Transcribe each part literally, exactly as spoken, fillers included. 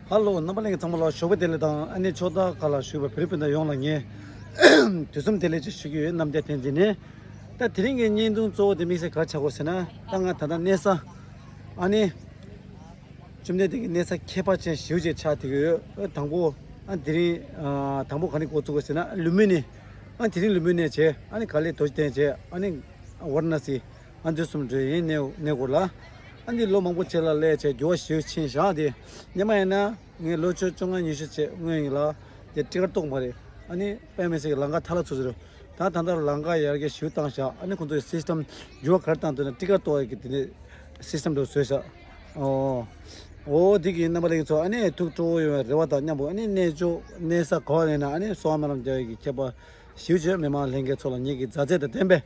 ཧ་ལོ། རྣམ་པ་ལྷན་རྒྱས་ཚང་མ་ལ་ཞོགས་པ་བདེ་ལེགས་དང་། ཨ་ནི་ཕྱོགས་མཐའ་ཁག་ལ་བཞུགས་པའི་བོད་རིགས་སྤུན་ཟླ་ཡོངས་ལ་ངས་དུས་གསུམ་བདེ་ལེགས་ཅེས་ཞུ་གི་ཡོད། རྣམ་རྒྱལ་བསྟན་འཛིན་ནས། ད་དེ་རིང་གི་བརྙན་ཐུང་གཙོ་བོ་དེ་དམིགས་བསལ་ག་རེ་ཆགས་ཀྱི་ཡོད་ཟེར་ན། ད་ང་ད་ལྟ་གནས་ས། ཨ་ནི། བཅོམ་ལྡན་འདས་ཀྱི་གནས་ས་ཁྱད་པར་ཅན་ཞེ་པོ་ཅིག་ཆགས་བསྡད་ཀྱི་ཡོད། དང་པོ། ཨ་དེ་རིང་། ཨ་དང་པོ་ག་ནས་འགོ་བཙུགས་པ་ཟེར་ན། ལིའུ་མུན་ནས། ཨ་དེ་རིང་ལིའུ་མུན་ནས་བྱས། ཨ་ནི་ག་ལེ་རྡོ་རྗེ་གདན་བྱས། ཨ་ནི་ཝཱ་ར་ཎ་སི། ཨ་འདི་གསུམ་འགྲོ་ཡིན། གནས་གནས་སྐོར་ལ། ཨ་འདི་ལོ་མང་པོ་ཕྱི་ལ་སླེབས་བྱས་འགྱུར་བ་ཞེ་པོ་ཕྱིན་བཞག་དེ། སྔོན་མ་ཡིན་ན་ངས་ལོ་བཅོ་བཅོ་ལྔ་ཉི་ཤུ་བྱས་སྔོན་ཡིན་ལ། དེ་ཊི་ཀཊ་གཏོང་མ་རེད། ཨ་ནི་དཔེ་མི་སྲིད་ཀྱི་ལམ་ཁ་ཐལ་ལ་ཚུད་ཚུད་རེད། ད་ད་ལྟ་ལམ་ཁ་ཡར་རྒྱས་ཞེ་པོ་བཏང་བཞག་ཨ་ནི་ཁོང་ཚོའི་སིས་ཊམ་འགྱུར་བ་ག་རེ་བཏང་འདུག་ན། ཊི་ཀཊ་གཏོང་ཡག་གི་དེ་འདྲའི་སིས་ཊམ་འདྲ་བཟོས་བཞག་ཨོ། ཨོ་འདི་གི་རྣམ་པ་ལྷན་རྒྱས་ཚོ། ཨ་ནི་ཐུགས་སྤྲོ་བོ་ཡོང་བའི་རེ་བ་དང་མཉམ་པོ། ཨ་ནི་གནས་མཆོག་གནས་ས་ག་བ་ཡིན་ན། ཨ་ནི་གསོལ་བ་སྨོན་ལམ་རྒྱག་ཡག་གི་ཁྱད་པར་ཞེ་པོ་ཅིག་མི་མང་ལྷན་རྒྱས་ཚོ་ལ་ངེད་ཀྱི་མཛའ་བརྩེ་དང་ལྡན་པའི་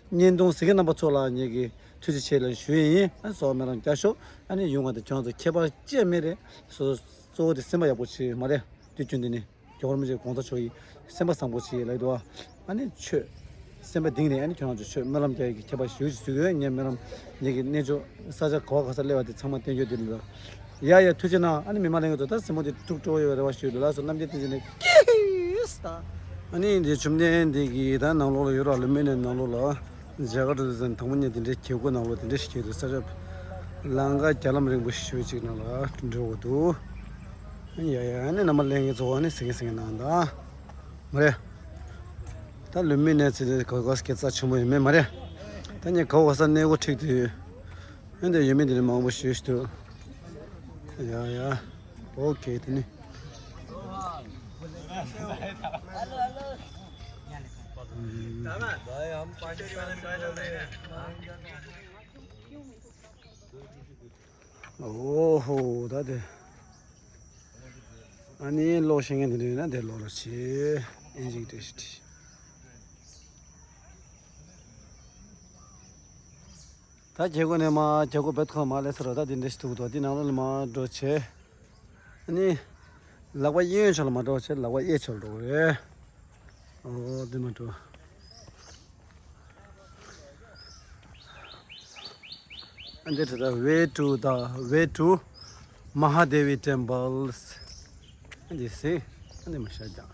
བརྙན་ཐུང་གཟིགས་མཁན་རྣམ་པ་ཚོ་ལ་ངེད་ཀྱི་ཐུགས་རྗེ་ཆེ་ལབ་ཞུ་ཡི་ཡིན། ཨ་གསོལ་བ་སྨོན་ལམ་རྒྱག་ཤོག་ཨ་ནི་ཡོང་བ་དང་ཁྱོད་ཚོ་ཁྱད་པར་ཅི་ཡང་མེད་རེད། སོ་སོ་གཙོ་བོ་དེ་སེམས་པ་ཡག་པོ་བྱེད་མ་རེད། དུས་རྒྱུན་དུ་ནི་རྒྱལ་བ་རིན་པོ་ཆེ་གོང་ས་མཆོག་གིས་སེམས་པ་བཟང་པོ་བྱེད་ལབ་འདུག་ཨ་ནི་ཆོས་སེམས་པ་གཏིང་ནས། ཨ་ནི་ཁྱོད་རང་ཚོ་ཆོས་སྨོན་ལམ་རྒྱག་ཡག་གི་ཁྱད་པར་ཞེ་པོ་ཅིག་བཟོ་གི་ཡོད། ངས་སྨོན་ལམ་ངེད་ཀྱི་གནས་མཆོག་ས་ཆ་ག་བ་ག་སར་སླེབས་པ་དེ་ཚང་མ་བསྟན་རྒྱུ་དེ་ལ། ཡ་ཡ་ཐུགས་རྗེ་གནང་། ཨ་ནི་མི་མང་ལྷན་རྒྱས་ཚོ། ད་གཟིགས་མོ་དེ་ཐུགས་སྤྲོ་བོ་ཡོང་བའི་རེ་བ་ཞུ། ལགས་སོ། རྣམ་རྒྱལ་བསྟན་འཛིན་ནས་ཀིས་ད། ཨ་ནི་འདི་བཅོམ་ལྡན་འདས་ཀྱི་ད་ནང་ལོགས་ལ་ཡོད་ར། ལིའུ་མུན་ནའི་ནང་ལོགས་ལ། མཇལ་ཁ་འགྲོ་དུས་ཙམ་དང་པོ་ཉིད་དེ་འདྲའི་གྱལ་སྒོ་ནང་ལོགས་དེ་འདྲ་ཞིག་འདུག་ས་ཆ་ལམ་ཁ་རྒྱ་ལམ་རིང་པོ་ཞེ་པོ་ཅིག་ནང་ལ་འགྲོ་དགོས་འདུག་ཡ་ཡ། ཨ་ནི་རྣམ་པ་ལྷན་རྒྱས་ཚོ། ཨ་ནི་གཟིགས་གཟིགས་གནང་དང་། མ་རེད། ད་ལིའུ་མུན་ནའི་ཚེ་དེ་ག་ག་སྐད་རྩ་ཆེན་པོ་ཡོད་མེད་མ་རེད། ད་ངས་ག་བ་ག་ས་གནས་སྐོར་ཁྲིད་དུས། ཨ་འདི་ཡོད་མེད་དེ་ནི་མང་པོ་ཞེ་པོ་ཅིག་འདུག་ཡ་ཡ། ཨོ་ཁེ། དེ་ནི། ཨོ་ཧོ། ད་དེ། ཨ་ནི་ཀློག་ཤེས་མཁན་དེ་འདྲ་ཡོད་ན་དེ་ཀློག་རོགས་བྱེད། ཨིན་ཇིའི་བཀྲ་ཤིས་བཀྲ་ཤིས། ད་གྱལ་སྒོ་ནས་མར། གྱལ་སྒོ་བེད་ཁོ་མར་སླེབས་ཚར་ར། ད་འདི་འདྲ་ཞིག་ཐུག་འདུག་འདི་ནང་ལོགས་ལ་མར་འགྲོ་བྱས། ཨ་ནི། ལག་པ་གཡས་གཡོན་ཕྱོགས་ལ་མར་འགྲོ་བྱས། ལག་པ་གཡས་ཕྱོགས་ལ་འགྲོ་དགོས་རེད། ཨོ་འདི་མར་འགྲོ། ཨ་འདི་ད་ལྟ་way to the, way to Mahadevi temples. ཨ་འདི་སེ། ཨ་འདི་མར་ཤར་རྒྱག་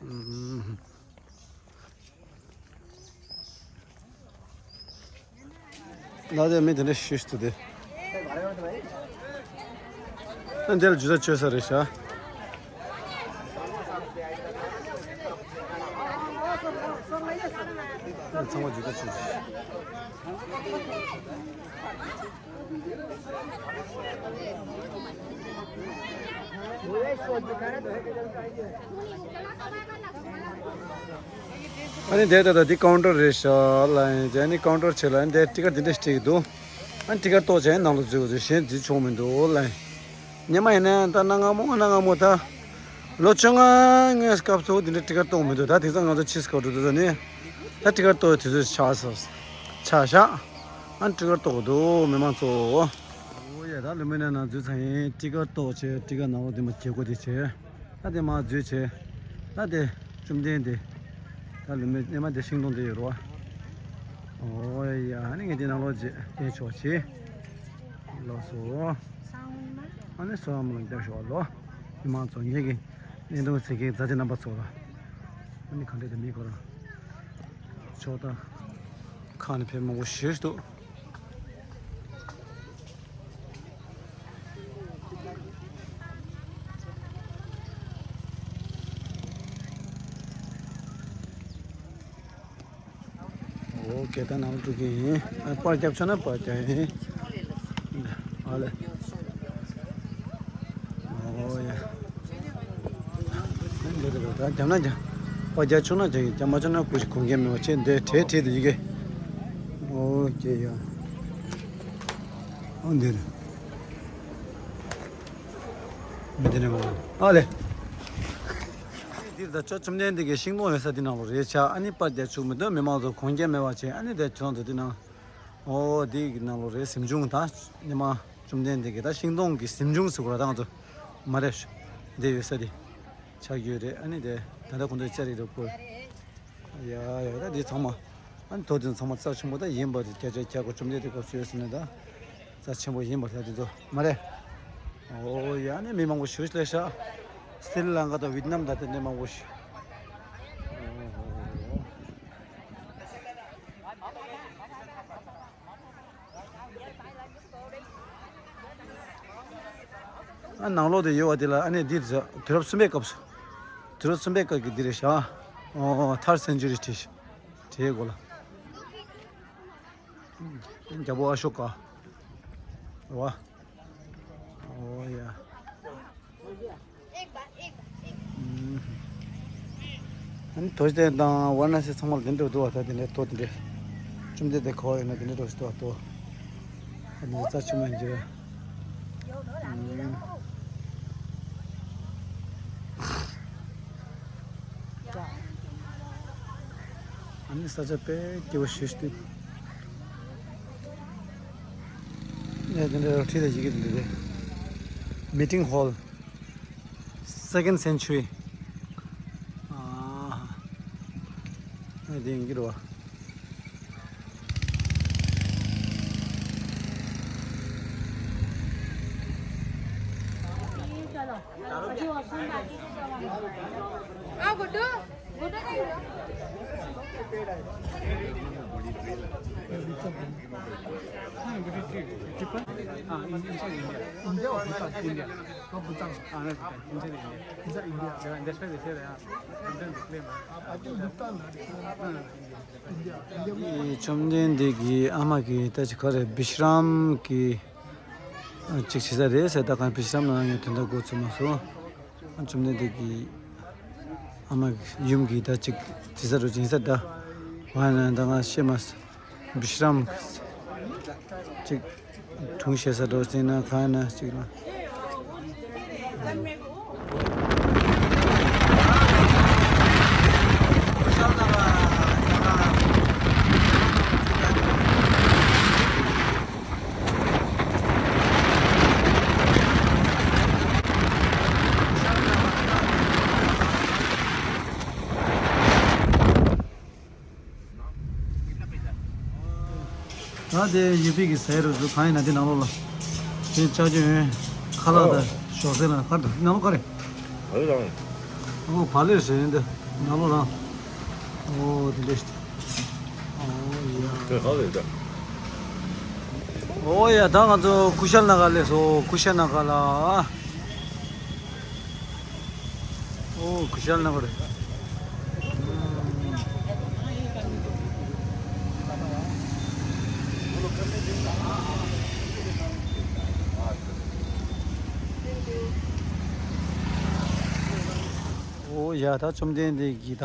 ཨུམ། ལ་དེ་མི་དེ་འདྲ་ཤུ་ཤུ་དེ། ཨ་འདི་ལ་ཇུས་ཆ་བཅོས་ས་རེད་ཤག་ཚང་མ་ཇུས་ཆ་བཅོས། ཨ་ནི་དེ་ད་ལྟ་འདི་ཀའུན་ཊར་རེད་ཤག་ལ་ཡིན། ཨ་ནི་ཀའུན་ཊར་ཆེ་ལ་ཨ་ནི་དེ་ཊི་ཀཊ་འདི་འདྲ་ཞིག་སྤྲད་ཀྱི་འདུག་ཨ་ནི་ཊི་ཀཊ་གཏོང་བྱས་ནང་ལ་འཛུལ་དགོས་འདུག་གཞན་འཛུལ་ཆོག་མི་འདུག་ལ་ཡིན། སྔོན་མ་ཡིན་ན་ད་གནའ་སྔ་མོ་གནའ་སྔ་མོ་ད་ལོ་བཅོ་ལྔ་སྔོན་སྐབས་སུ་འདི་འདྲ་ཊི་ཀཊ་གཏོང་མི་འདུག་ད་དེང་སང་ང་ཚོ་ཕྱིས་སྐབས་འགྲོ་དུས་ད་ནི་ད་ཊི་ཀཊ་གཏོང་བའི་དུས་ཚོད་ཆགས་སོང་། ཆགས་ཤག་ཨ་ནི་ཊི་ཀཊ་གཏོང་དགོས་འདུག་མི་མང་ཚོ། ཨོ་ཡ། ད་ལིའུ་མུན་ནའི་ནང་འཛུལ་ཚར་ཡིན། ཊི་ཀཊ་གཏོང་བྱས། ཊི་ཀཊ་ནང་ལོགས་དེ་མར་གྱལ་སྒོ་དེ་བྱས། ད་དེ་མར་འཛུལ་བྱས། ད་དེ་བཅོམ་ལྡན་འདས། ད་ལིའུ་མུན་སྔོན་མ་དེ་ཤིང་སྡོང་དེ་ཡོད་རེད་པ། ཨོ་ཡ། ཨ་ནི་ངས་དེ་ནང་ལོགས་བྱས་ཏེ་ཆོག་བྱས། ལགས་སོ། ཨ་ནི་གསོལ་བ་སྨོན་ལམ་རྒྱབ་ཤོག་ལོ། མི་མང་ཚོ། ངེད་ཀྱི་བརྙན་ཐུང་གཟིགས་མཁན་མཛའ་བརྩེ་རྣམ་པ་ཚོ་ལ། ཨ་ནི་ག་འདྲ་དེ་མི་ཁོ་རང་ཕྱོགས་མཐའ་ཁག་ནས་ཕེབས་མང་པོ་ཞེ་པོ་ཅིག་འདུག་ཨོ་ཁེ། ད་ནང་ལ་འགྲོ་གི་ཡིན། ཨ་པར་རྒྱབ་ཆོག་ན་པར་རྒྱག་ཡིན། ཨ་ལེ། ཨོ་ཡ། འདི་འདི་འདི་ད་རྒྱབ་ན་རྒྱབ། པར་རྒྱག་ཆོག་ན་རྒྱག་གི། རྒྱག་མ་ཆོག་ན་སྐུ་ཞིག་གོན་མཁན་མེད་པ་བྱས། འདི་བྲེལ་བྲེལ་དུ་ཡི་གེ། ཨོ་ཁེ་ཡ། ཨོ་འདིར། མི་དེ་ནས་མ། ཨ་ལེ། འདིར་ད་ཅོ་བཅོམ་ལྡན་འདས་ཀྱི་ཤིང་སྡོང་ཡོད་ས་འདི་ནང་ལོགས་རེད་ཤག་ཨ་ནི་པར་རྒྱག་ཆོག་མི་འདུག་མི་མང་ཚོ་གོན་མཁན་མེད་པ་བྱས། ཨ་ནི་དེ་ཁྱོད་ཚོ་འདི་ནང་། ཨོ་འདི་གི་ནང་ལོགས་རེད། གཟིམ་ཆུང་། ད་སྔོན་མ་བཅོམ་ལྡན་འདས་ཀྱི་ད་ཤིང་སྡོང་གི་གཟིམ་ཆུང་ཟེར་དགོས་ར། ད་ང་ཚོ་མ་རེད། འདི་ཡོད་ས་འདི་ཆགས་ཀྱི་ཡོད་རེད། ཨ་ནི་དེ་ད་ལྟ་ཁོང་ཚོས་ཅ་རིག་རེ་བསྐུར། ཡ་ཡ། ད་འདི་ཚང་མ། ཨ་ནི་དོ་དེ་ཚང་མ་རྩ་ཆེན་པོ་ད་ཡིན་པ་དེ་བརྒྱ་ཆ་བརྒྱ་གོ། བཅོམ་ལྡན་འདས་སྐབས་སུ་ཡོད་ཟེར་ནས་ད་རྩ་ཆེན་པོ་ཡིན་པ་ད་དེ་ཚོ་མ་རེད། ཨོ་ཡ་ནི་མི་མང་པོ་ཞེ་པོ་ཅིག་སླེབས་ཤག་སི་རི་ལང་ཀ་དང་ཝི་ཏི་ནམ་དང་དེ་འདྲ་མང་པོ་ཞིག་ཨ་ནང་ལོགས་དེ་ཡོད་པ་དེ་ལ་ཨ་ནི་འདི་རེད། དུས་རབས་གསུམ་པའི་སྐབས་སུ། དུས་རབས་གསུམ་པའི་སྐབས་ཀྱི་འདི་རེད་ཤག་ཨོ་ཐར་སེན་ཅུ་རི་བྲིས་ཤག་དེའི་སྐོར་ལ། རྒྱལ་པོ་ཨ་ཤོ་ཀ། རེད་བ། ཨོ་ཡ། ཨུམ། ཨ་ནི་དོ་ཤལ་དང་ཝཱ་ར་ཎ་སི་ཚང་མ་ལ་དེ་འདྲ་འདུག་བ། ད་དེ་འདྲའི་དོ་དེ་འདྲའི། བཅོམ་ལྡན་འདས་ག་པར་ཡོད་ན་དེ་འདྲའི་དོ་ཤལ་འདུག་བ་དོ། ཨ་ནི་རྩ་ཆེན་མོ་ཡིན་གྱི་རེད། ཨུམ། ཨ་ནི་ས་ཆ་དཔེ་སྐྱིད་པོ་ཞེ་པོ་ཅིག་འདུག་ཨེ་དེ་འདྲ་བྲིས་ཏེ་ཡི་གེ་འདི་རེད། Meeting Hall, Second Century. ཨ་ཨེ་དེ་ཡིན་གྱི་རེད་བ། བཅོམ་ལྡན་འདས་ཀྱི་ཨ་མ་གི་ད་ཅི་ག་རེ་བི་ཤི་རམ་གི་ཅིག་བྱེད་ས་རེད་ཟེར། ད་གང་བི་ཤི་རམ་ལ་ངས་དོན་དག་གོ་ཚོད་མ་སོང་། བཅོམ་ལྡན་འདས་ཀྱི་ཨ་མ་ཡུམ་གྱི་ད་ཅིག་བྱེད་ས་རུ་ཅིག་ཡིན་ས། ད་ང་ན་ད་ང་ཤེས་མ་སོང་། བི་ཤི་རམ་ཅིག་དྲུང་བྱེད་ས་འགྲོ་ཟིན་ན་གང་ན་ཅིག་ལ། ད་དེ་ཡུ་པི་གི་ཟས་རུ་ཚུ་གང་ཡིན་ན་དེ་ནང་ལོགས་ལ། དེ་ཅ་ཅོ་ཡོད། ཁ་ལག་དང་ཞོགས་ཟས་ལ་ག་རེ་འདུག་ནང་ལོགས་ག་རེ། བ་ལི་རང་། ཨོ་བ་ལི་ཟེར་ཡིན་འདི་ནང་ལོགས་རང་། ཨོ་དེ་འདྲ་ཞིག་ཨོ་ཡ། དེ་ག་རེད་ད། ཨོ་ཡ། ད་ང་ཚོ་ཀུ་ཤལ་ན་གར་སླེབས་སོང་། ཀུ་ཤལ་ན་གར་ལ། ཨོ་ཀུ་ཤལ་ན་གར་རེད། ཨོ་ཡ། ད་བཅོམ་ལྡན་འདས་ཀྱིས་ད་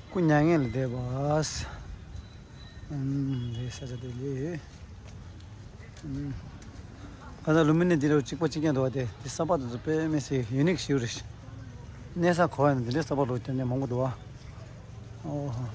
སྐུ་མྱ་ངན་ལས་འདས་པ། ཨུམ། རེད་ས་ཆ་དེ་ལས། ཨུམ། ཁ་སང་ལུམ་བི་ནི་འདི་རུ་གཅིག་པ་གཅིག་རྐྱང་འདུག་བ། དེ་དེ་ས་པ་དེ་ཚོ་དཔེ་མི་སྲིད་ཡུ་ནིག་ཞིག་རེད། གནས་ས་གོ་བ་ཡིན་ན་འདི་འདྲའི་ས་པ་ལོ་དེ་འདྲ་མང་པོ་འདུག་བ། ཨོ་ཧོ།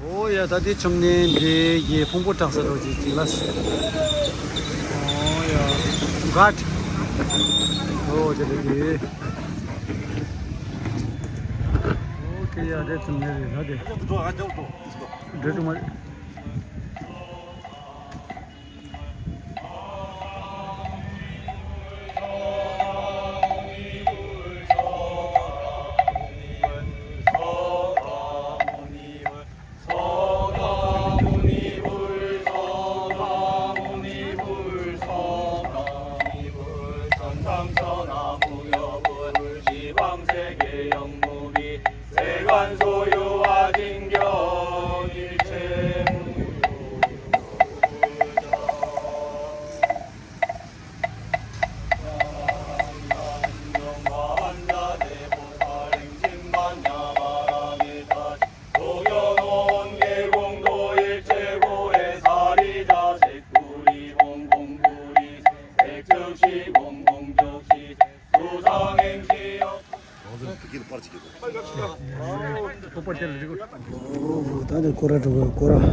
ཨོ་ཡ། ད་དེ་བཅོམ་ལྡན་འདས་ཀྱི་ཕུང་པོ་བྲག་ས་རོ་ཅིག་ཅིག་ལ། ཨོ་ཡ། གྷཊ། ཨོ་དེ་རེད་དེ། ཨོ་ཁེ་ཡ། དེ་བཅོམ་ལྡན་རེད་ད་དེ། འདྲེ་དུ་མ་རེད། ད་ནི་སྐོར་ར་འགྲོ་དགོས་སྐོར་ར།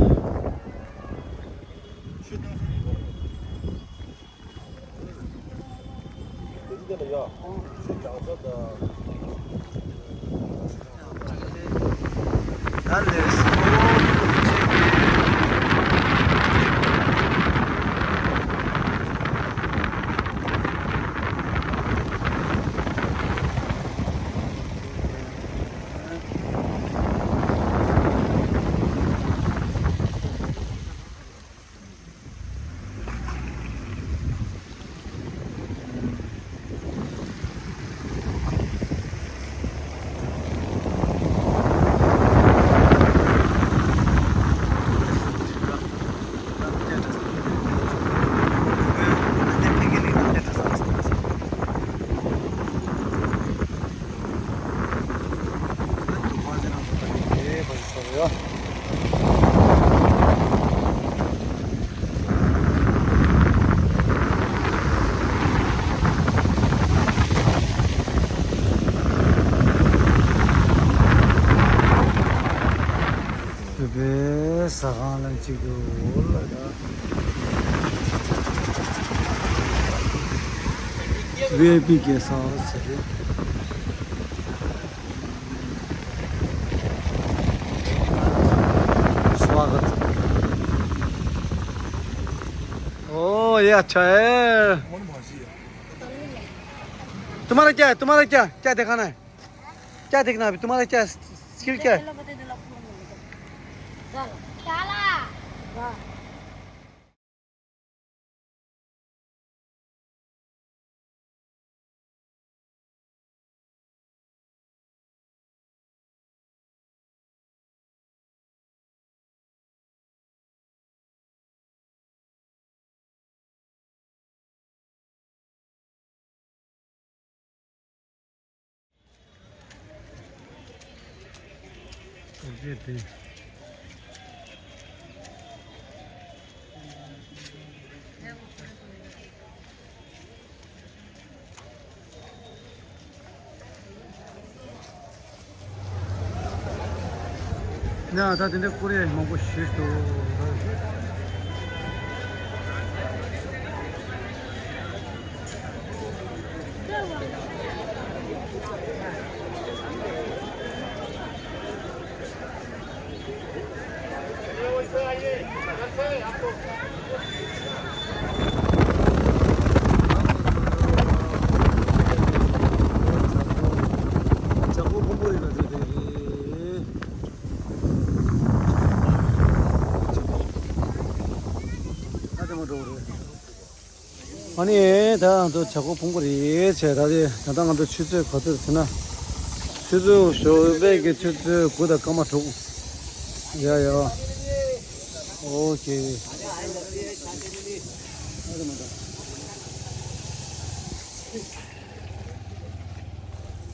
བོད་པའི་ཟ་ཁང་ལ་གཅིག་ཏུ་འོ་ལ་ད། ཝི་ཨའི་པི་གེ་སར་ཟེར་རེད། སུ་ཝ་ག་ཏ། ओ, ये अच्छा है। तुम्हारा क्या है? तुम्हारा क्या, क्या देखना है? क्या देखना है अभी? तुम्हारा क्या स्किल क्या है? ཡ། ད་དེ་འདྲའི་ཀོ་རི་ཡ་མང་པོ་ཞིག་འདུག་ཨ་ནི་ད་ང་ཚོ་བྱ་རྒོད་ཕུང་པོ་རེད་བྱས། ད་དེ་ད་ལྟ་ང་ཚོ་ཆུ་ཚོད་ག་ཚོད་ཟེར་ན། ཆུ་ཚོད་ཞོགས་པའི་གི་ཆུ་ཚོད་དགུ་དང་སྐར་མ་དྲུག་ཡ་ཡ། ཨོ་ཁེ།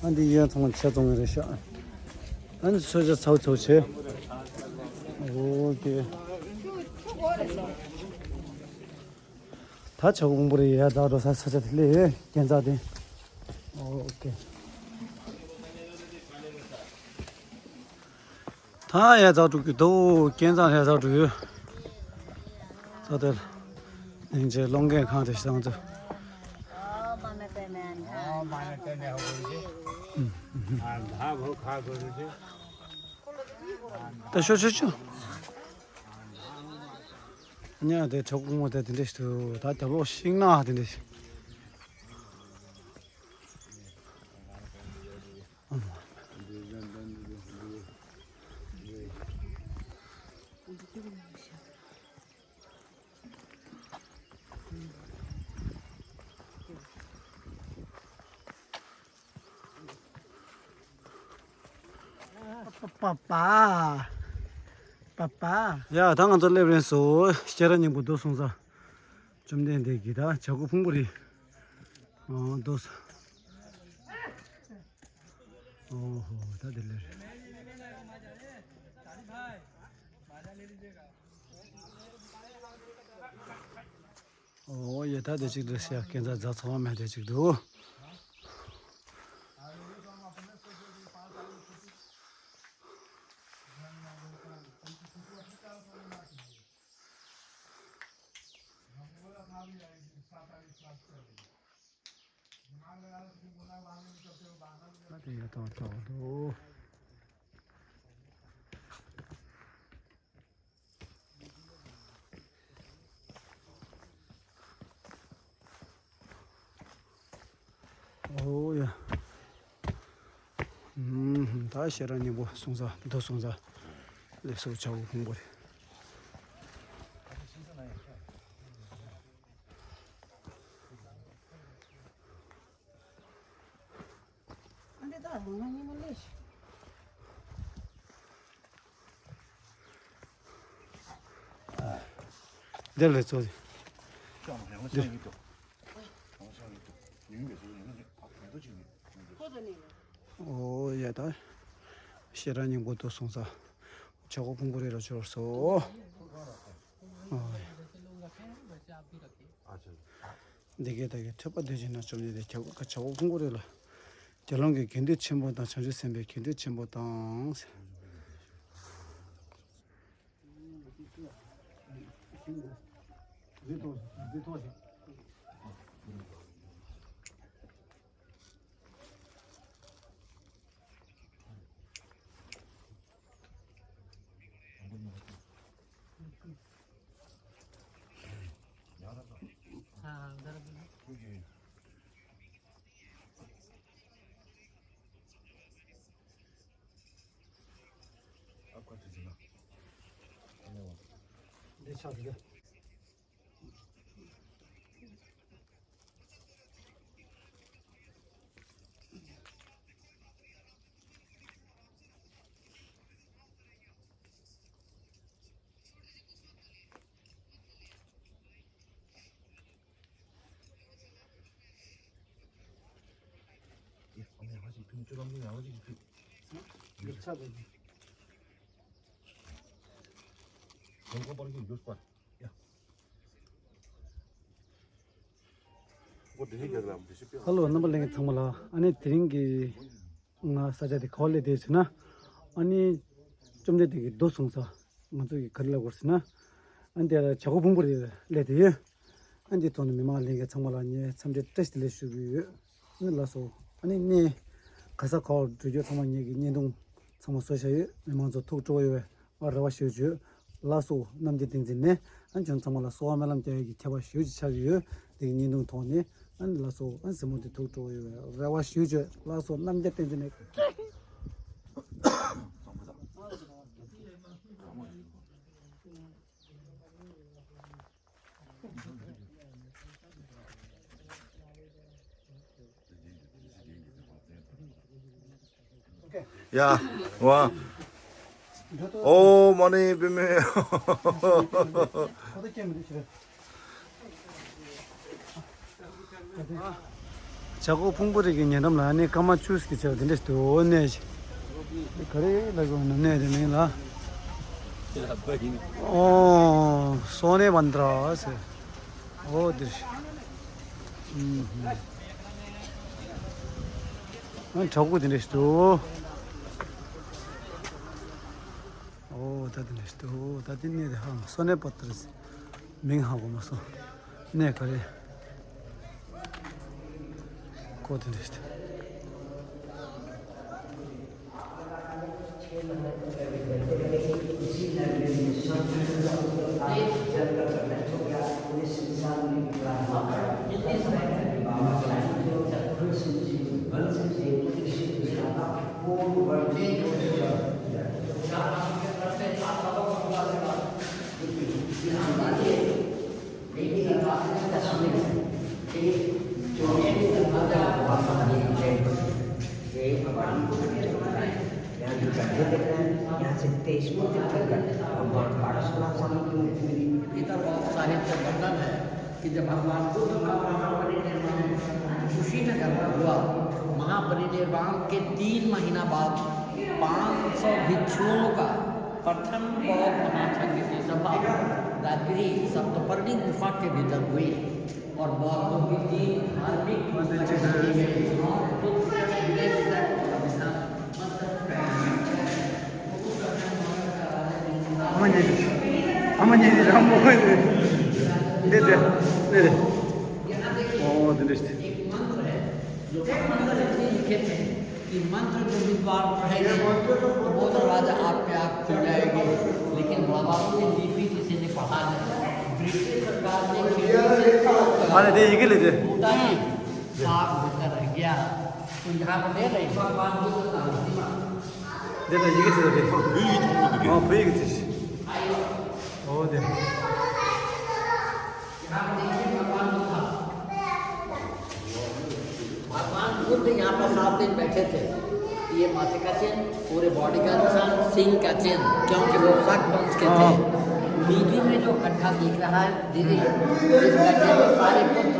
ཨ་འདི་ཡན་ཚང་མ་ཆ་ཚང་རེད་ཤག་ཨ་འདི་ཚོད་ཆ་ཚའུ་ཚའུ་བྱས། ཨོ་ཁེ། ད་བྱ་རྒོད་ཕུང་པོ་རེད་ཡ། ད་འགྲོ་ས་ས་ཆ་དེ་ལས་ཡོད་སྐས་འཛེག་དེ། ཨོ་ཁེ། ད་ཡ་ཛ་དྲུག་གི་དོ་སྐས་འཛེག་ཡ་ཛ་དྲུག་ཡོད། ས་དེར་སྙིང་རྗེ་སློང་མཁན་གང་དེ་བྱང་ཚུ། ད་ཤོ་ཤོ་ཤོ། ཉ་དེ་གྲོགས་ངོ་དེ་དེ་འདྲ་ཞིག་འདུག་ད་རྒྱབ་ལོགས་ཤིང་ནགས་དེ་འདྲ་ཞིག་པ་པ། པ་པ། ཡ་ད་ང་ཚོ་སླེབས་རན་སོང་། སྐྱེ་ར་སྙིང་པོ་འདུག་སོང་ས། བཅོམ་ལྡན་འདས་ཀྱི་ད་བྱ་རྒོད་ཕུང་པོ་རེད། ཨོ་འདུག་སོང་། ཨོ་ཧོ་ད་དེ་ལས་རེད། ཨོ་ཡ། ད་དེ་གཅིག་འདྲ་ཟེར་ཡ་སྐས་འཛེག་ཚང་མ་དེ་གཅིག་འདུག་ཨ་དེ་ཡ་ཏོག་ཏོག་འདུག་ཨོ་ཡ། ཨུམ། ད་ཤེས་རབ་སྙིང་པོ་སོང་ཙང་འདུག་སོང་ཙང་ལེགས་སོ། བྱ་བོ་ཕུང་པོ་རེད། འདི་ལ་ཚོ། འདི། ཨོ་ཡ། ད་ཤེས་རབ་སྙིང་པོ་འདུག་སོང་ཙང་བྱ་བོ་ཕུང་པོ་རེ་ལ་འབྱོར་སོ། ཨོ་ཡ། འདི་སྐད་བདག་གིས་ཐོས་པ་དེ་བཞིན་ན་བཅོམ་ལྡན་འདས་ཁྱབ་བདག་བྱ་བོ་ཕུང་པོ་རེ་ལ། དགེ་སློང་གི་དགེ་འདུན་ཆེན་པོ་དང་། བྱང་ཆུབ་སེམས་དཔའི་དགེ་འདུན་ཆེན་པོ་དང་། ཧ་ལོ། རྣམ་པ་ལྷན་རྒྱས་ཚང་མ་ལ། ཨ་ནི་དེ་རིང་གི་ང་ས་ཆ་དེ་ག་པར་སླེབས་བསྡད་ཟེར་ན། ཨ་ནི་བཅོམ་ལྡན་འདས་ཀྱི་མདོ་གསུང་ས། ང་ཚོ་གི་ག་རེ་ལབ་དགོས་ཟེར་ན། ཨ་ནི་དེ་ལ་བྱ་རྒོད་ཕུང་པོ་རེ་སླེབས་བསྡད་ཡོད། ཨ་ནི་དེ་ཐོག་ནས་མི་མང་ལྷན་རྒྱས་ཚང་མ་ལ་ངས་འཚམས་འདྲི་བཀྲ་ཤིས་བདེ་ལེགས་ཞུ་གི་ཡོད། ཨ་ནི་ལགས་སོ། ཨ་ནི་གནས་ག་ས་ག་བར་འགྲོ་རྒྱུ་ཚང་མ་ངེད་ཀྱིས་བརྙན་ཐུང་ཚང་མ་བཟོས་བཞག་ཡོད། མི་མང་ཚོ་ཐུགས་སྤྲོ་བོ་ཡོད་པའི་རེ་བ་ཞུ་རྒྱུ། ལགས་སོ། རྣམ་རྒྱལ་བསྟན་འཛིན་ནས་ཨ་ནི་ཁྱོད་ཚང་མ་ལ་གསོལ་བ་སྨོན་ལམ་རྒྱག་ཡས་ཀྱི་ཁྱད་པར་ཞེ་པོ་ཅིག་ཆགས་ཀྱི་ཡོད། དེ་གི་བརྙན་ཐུང་ཐོག་ནས། ཨ་ནི་ལགས་སོ། ཨ་ནི་གཟིགས་མོ་དེ་ཐུགས་སྤྲོ་བོ་ཡོད་པའི་རེ་བ་ཞུ་རྒྱུ། ལགས་སོ། རྣམ་རྒྱལ་བསྟན་འཛིན་ནས། ཡ། ཝ། ཨོ་མ་ཎི་པདྨེ། བྱ་རྒོད་ཕུང་པོ་རེ་གི་ཉེ་འགྲམ་ལ་ནི་སྐར་མ་བཅུ་ཙམ་གྱི་ཆེ་བ་དེ་འདྲ་ཞིག་འདུག་གནས་ཤིག་ག་རེ་ལབ་དགོས་ན། གནས་དེ་མིང་ལ་ཨོ་སོ་ནེ་བན་དྲ་ཟེར། ཨོ་དེ་རེད། ཨུམ། ཨ་བྲག་ཕུག་དེ་འདྲ་ཞིག་འདུག་ཨོ་ད་དེ་འདྲ་ཞིག་འདུག་ད་དེ་གནས་དེ་ཧ་མ་སོ་ནེ་པ་ཏར་ཟེར། མིང་ཧ་གོ་མ་སོང་། གནས་ག་རེ། ཁོ་དེ་འདྲ་ཞིག་འདུག इधर बहुत साहित्य वर्णन है कि जब भगवान बुद्ध का महापरिनिर्वाण कुशीनगर में हुआ, महापरिनिर्वाण के तीन महीना बाद पाँच सौ भिक्षुओं का प्रथम बौद्ध महासंघ की सभा राजगृह सप्तपर्णी गुफा के भीतर हुई। और बातों की तीन धार्मिक पुस्तकें लिखी गई और खुद विदेश तक Ama neydi? Ama neydi? Ama oydu. Dedi. Dedi. Oo, dedi işte. जो कई मंत्र है, जो कई मंत्र इसलिए लिखे थे कि मंत्र जो विद्वान पढ़ेंगे तो वो तो राजा आप पे आप खो जाएगी। लेकिन बाबा ने लिपि किसी ने पढ़ा नहीं। ब्रिटिश सरकार ने खिड़की से Hani de ilgili de. टूटा नहीं, साफ होकर रह गया। तो यहाँ पर दे रहे हैं। Dedi ilgili de. Büyük. Büyük. Büyük. O de. भगवान बुद्ध यहाँ पर सात दिन बैठे थे। ये माथे का चिन्ह, पूरे बॉडी का निशान, सिंह का चिन्ह, क्योंकि वो सक वंश के थे। बीच में जो गड्ढा दिख रहा है दीदी, इस गड्ढे में सारे पुत्र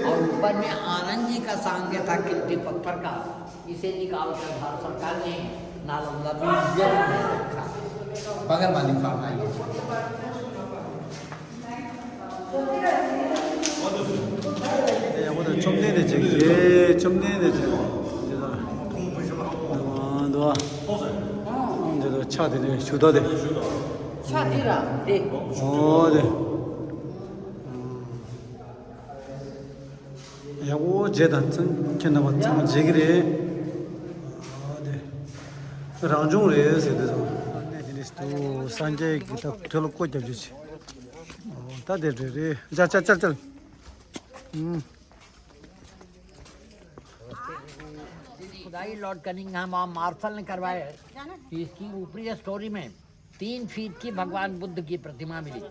और ऊपर में आनंद जी का सांग था कीमती पत्थर का। इसे निकाल कर भारत सरकार ने नालंदा म्यूजियम में रखा। बगल वाली फार्म आई। ཡག་པོ་དང་བཅོམ་ལྡན་འདས་ཅིག་ཡེ་བཅོམ་ལྡན་འདས་ཅིག་འདི་དང་འདི་དང་ཕྱག་དེ་ནས་ཞུ་དག་དེ། ཕྱག་དེ་ར་དེ། ཨོ་དེ། ཡག་པོ་བྱས་དང་ཚང་ཁྱེད་རྣམ་པ་ཚང་མ་བྱེད་ཀྱི་རེད། ཨོ་དེ། རང་བྱུང་རེད་ཟེར་དེ་ཚོ། གནས་དེ་འདྲ་ཞིག་འདུག་སངས་རྒྱས་ཀྱི་ད་དུས་ལ་བཀོད་རྒྱབ་རྒྱུ་ཆེ། ད་དེ་རེད་རེད། ཅལ་ཅལ་ཅལ་ཅལ། ཨུམ། खुदाई लॉर्ड कनिंगहैम और मार्शल ने करवाए कि इसकी ऊपरी स्टोरी में तीन फीट की भगवान बुद्ध की प्रतिमा मिली।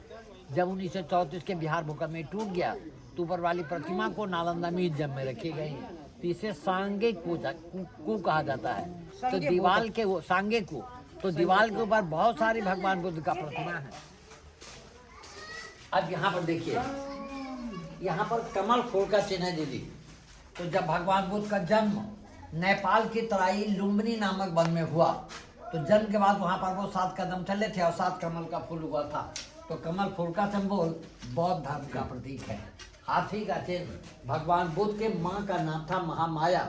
जब उन्नीस सौ चौंतीस के बिहार भूकंप में टूट गया तो ऊपर वाली प्रतिमा को नालंदा म्यूजियम में रखी गई। तो इसे सांगे कु, कु, कु कहा जाता है। तो दीवाल के वो सांगे कु, तो दीवाल के ऊपर बहुत सारी भगवान बुद्ध का प्रतिमा है। अब यहाँ पर देखिए, यहाँ पर कमल फूल का चिन्ह है दीदी। तो जब भगवान बुद्ध का जन्म नेपाल की तराई लुम्बिनी नामक वन में हुआ, तो जन्म के बाद वहां पर वो सात कदम चले थे और सात कमल का फूल हुआ था। तो कमल फूल का सिंबल बौद्ध धर्म का प्रतीक है। हाथी का चिन्ह, भगवान बुद्ध के माँ का नाम था महामाया।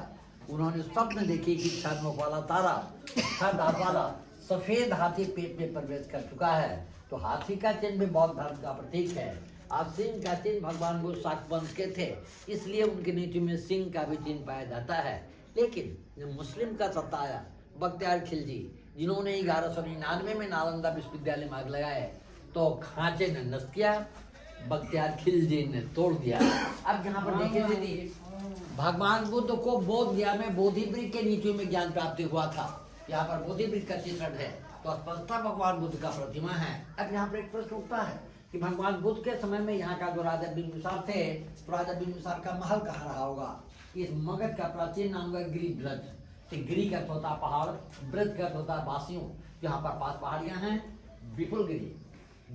उन्होंने स्वप्न देखी कि छह नोक वाला तारा, छह दांत वाला सफेद हाथी पेट में प्रवेश कर चुका है। तो हाथी का चिन्ह भी बौद्ध धर्म का प्रतीक है। और सिंह का चिन्ह भगवान बुद्ध शाक्त वंश के थे, इसलिए उनके नीचे में सिंह का भी चिन्ह पाया जाता है। लेकिन जब मुस्लिम का सत्ता आया, बख्तियार खिलजी, जिन्होंने ग्यारह सौ निन्यानवे में नालंदा विश्वविद्यालय में आग लगाए, तो खांचे ने नष्ट किया, बख्तियार खिलजी ने तोड़ दिया। अब यहाँ पर देखें दीदी, भगवान बुद्ध को बोध गया में बोधि वृक्ष के नीचे में ज्ञान प्राप्ति हुआ था। यहाँ पर बोधि वृक्ष का चित्रण है, तो स्पष्टतः भगवान बुद्ध का प्रतिमा है। अब यहाँ पर एक प्रश्न उठता है कि भगवान बुद्ध के समय में यहाँ का जो राजा बिंबिसार थे, तो राजा बिंबिसार का महल कहाँ रहा होगा? इस मगध का प्राचीन नाम है गिरिब्रज। तो गिरि का अर्थ होता है पहाड़, ब्रज का अर्थ होता है वासियों। यहाँ पर पांच पहाड़ियाँ हैं, विपुलगिरी,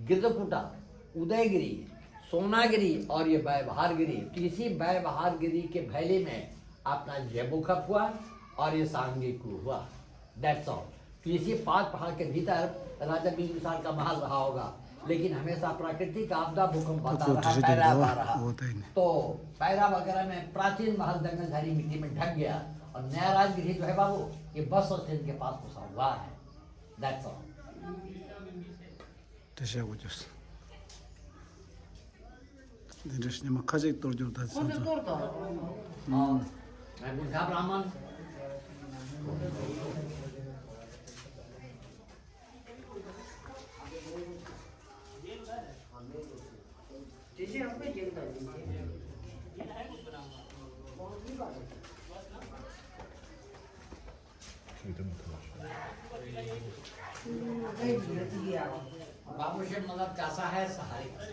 गिरदकूटा, उदयगिरी, सोनागिरी और ये व्यवहारगिरी। तो इसी व्यवहारगिरी के भैली में अपना ये बुखप हुआ और ये सांगीकु हुआ। That's all। तो इसी पांच पहाड़ के भीतर राजा बिंबिसार का महल रहा होगा, लेकिन हमेशा प्राकृतिक आपदा, भूकंप आता रहा, पैरा आता रहा। तो पैरा वगैरह में प्राचीन महल जंगलझाड़ी मिट्टी में ढक गया और नया राजगृह जो है बाबू, ये बस स्टैंड के पास घुसा हुआ है। That's all। དེ་བཤད་དགོས་ཀྱི་འདི་འདྲ་ཞིག་ཉི་མ་ཁ་ཅིག་གཏོར་རྒྱུར་ད་ཚོད་ཚོད། हाँ, मैं बुद्धा ब्राह्मण। बाबू शेठ मतलब कैसा है सहारे का?